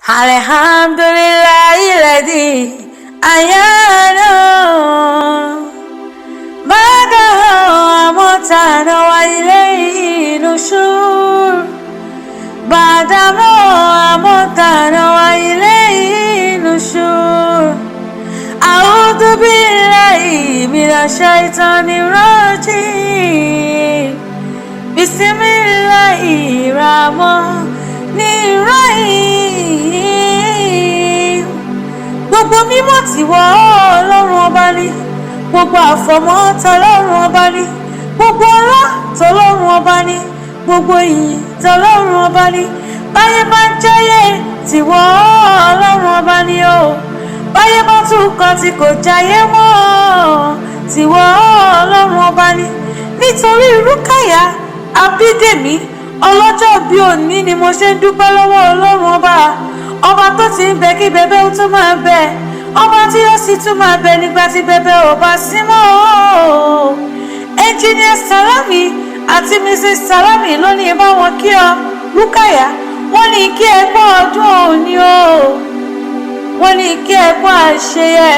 Alhamdulillahi alladhi ahyana ba'da amatana wa ilayhi nushur. Ba'da amatana wa ilayhi nushur. A'udhu billahi minash shaitani rajim. Bismillahir rahmanir rahim. Gbogbo mímọ́ tìwọ Ọlọ́run ọba ni, gbogbo àfọ̀mọ́ tọlọ́run ọba ni, gbogbo ọlá tọlọ́run ọba ni, gbogbo ìyìn tọlọ́run ọba ni. Báyé bá ń jẹ́yé, tìwọ Ọlọ́run ọba ni o. Báyé bá tún kan tí kò jáyé mọ́, tìwọ Ọlọ́run ọba ni. Nítorí Rúkàyà Abídèmí, ọlọ́jọ́ bí òní, ni mo ṣe ń dúpẹ́ lọ́wọ́ Ọlọ́run ọba, ọba tó ti ń bẹ kí bẹbẹ ó tún máa bẹ, ọba tí ó sì tún máa bẹ nígbà tí bẹbẹ ò bá sí mọ́. Engineer Salami àti Mrs Salami ló ní bá wọn kí ọ, Rúkàyà. Wọ́n ní kí ẹ gbọ́ ọdún òní o, wọ́n ní kí ẹ gbọ́ àṣeyẹ.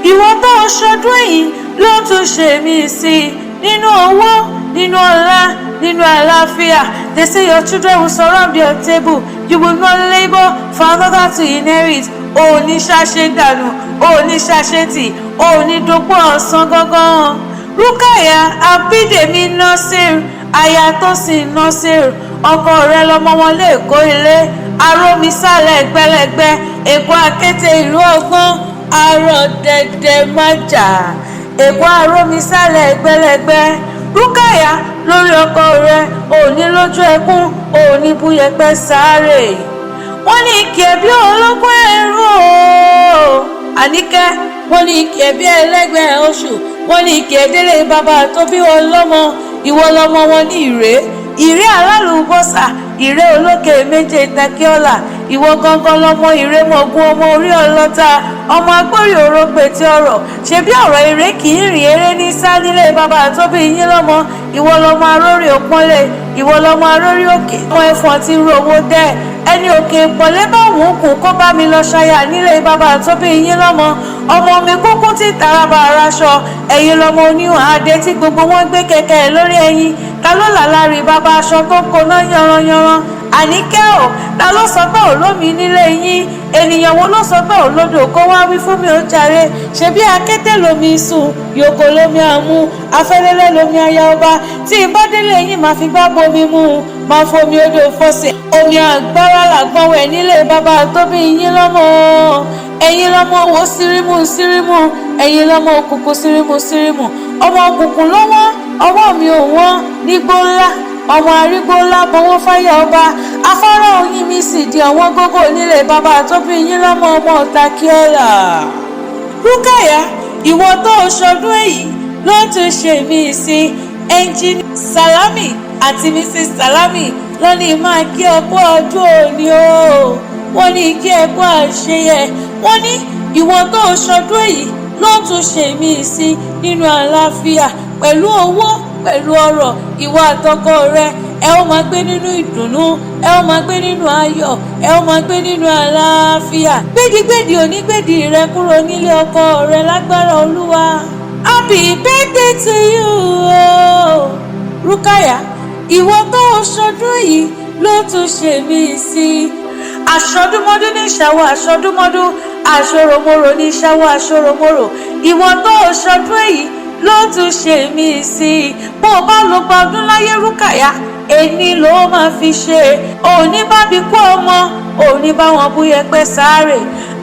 Ìwọ tó ń ṣọdún yìí ló tún ṣe mí sí i nínú owó, nínú ọlá, nínú àlàáfíà. They say your children will surround your table. You will not labour for another to inherit. Òní ṣàṣe dànù, òní ṣàṣe tì, òní dopò ọ̀sán gángan. Rúkàyà Abídèmí Nasir, aya tó sì Nasir, ọkọ rẹ lọmọ wọn lè kó ilé arómisálẹ̀ gbẹlẹgbẹ, Èkó akéte, ìlú ọgbọ́n, arọ dẹdẹ májà, Èkó arómisálẹ̀ gbẹlẹgbẹ. Rúkàyà, lórí ọkọ rẹ, òní lójú ẹkún, òní búyẹpẹ sáré. Wọ́n ní kí ẹbí ológun ẹrú o. Àníkẹ́, wọ́n ní kí ẹbí ẹlẹ́gbẹ́ oṣù, wọ́n ní kí ẹ délé bàbá tó bí wọn lọ́mọ. Ìwọ lọ́mọ wọn ní ìrè, ìrè alálùbọ́sà, ìrè olókè méje takíọ́là. Ìwọ gangan lọmọ ìrè mọ̀gún, ọmọ orí ọlọ́ta, ọmọ agbórí òrógbè tí ọ̀rọ̀ ṣebí ọ̀rọ̀ ìrè kì í rìn eré ní sá nílé bàbá tó bí yín lọ́mọ. Ìwọ lọmọ arórí òpọ́nlé, ìwọ lọmọ arórí òkè, ọmọ ẹ̀fọn tí ń ro owó dẹ́ ẹni òkè ìpọ̀lẹ́ bá wùn kùn kó bá mi lọ ṣayà nílé bàbá tó bí yín lọ́mọ. Ọmọ mi kúkú tí taraba araṣọ. Ẹ̀yin lọmọ oníhàn adé tí gbogbo wọn gbé kẹ̀kẹ́ lórí ẹyin. Ta ló là lárí bàbá aṣọ tó koná yanranyanran? Àníkẹ́ ò, ta ló sọ pé òlómi nílé yín? Ènìyàn wo ló sọ pé òlódò? Kó wá wí fún mi ó jàre. Ṣebí akété lomi sùn, yòókò lomi àmú, afẹ́lẹ́lẹ́ lomi aya ọba. Tí n bá délé yín, máa fi gbá bomi mú, máa fomi odò fọsẹ̀, omi àgbára làgbọ́n wẹ̀ nílé bàbá tó bí yín lọ́mọ. Ẹ̀yin lọ́mọ wo sírímù sírímù, ẹ̀yin lọ́mọ òkùnkùn sírímù sírímù, ọmọ òkùnkùn lọ́wọ́ ọwọ́ mi ò wọ́n nígbó ńlá, ọmọ arígbó ńlá bọwọ́ fáyà ọba, afárá oyin mi sì di ọ̀wọ́n gógó nílé bàbá tó bí yín lọ́mọ, ọmọ Takíọ́là. Rúkàyà, ìwọ tó o ṣọdún èyí ló tún ṣe mí sí. Engineer Salami àti Mrs Salami ló ní máa kí ẹ kú ọdún òní o. Wọ́n ní kí ẹ kú àṣeyẹ. Wọ́n ní ìwọ tó o ṣọdún èyí ló tún ṣe mí sí nínú àlàáfíà, pẹ̀lú owó, pẹ̀lú ọrọ̀. Ìwọ àtọkọ rẹ, ẹ ó máa gbé nínú ìdùnnú, ẹ ó máa gbé nínú ayọ̀, ẹ ó máa gbé nínú àlàáfíà. Gbèdígbèdì onígbèdì rẹ kúrò nílé ọkọ rẹ lágbára Olúwa. Happy birthday to you o. Rúkàyà, ìwọ tó o ṣọdún yìí ló tún ṣe mí sí. Aṣọdúnmọ́dún ní ìṣàwọ̀ aṣọdúnmọ́dún, aṣòròmorò ní ìṣàwọ̀ aṣòròmorò. Ìwọ tó o ṣọdún èyí ló tún ṣe mí sí. Bó o bá lo gba ọdún láyé, Rúkàyà, èní ló máa fi ṣe. Òní bá bí kú ọmọ, òní bá wọn bú yẹpẹ sáré.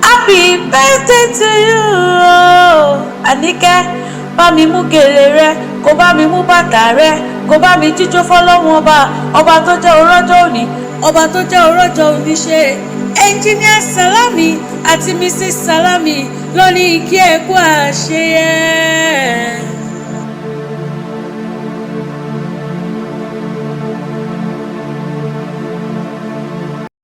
Happy birthday to you o. Àníkẹ́, bá mi mú gèlè rẹ, kó bá mi mú bàtà rẹ, kó bá mi jíjó fọlọ́run ọba, ọba tó jẹ́ ọrọ́jọ́ òní, ọba tó jẹ́ ọrọ́jọ́ òní ṣe. Engineer Salami àti Mrs Salami ló ní kí ẹ kú àṣeyẹ.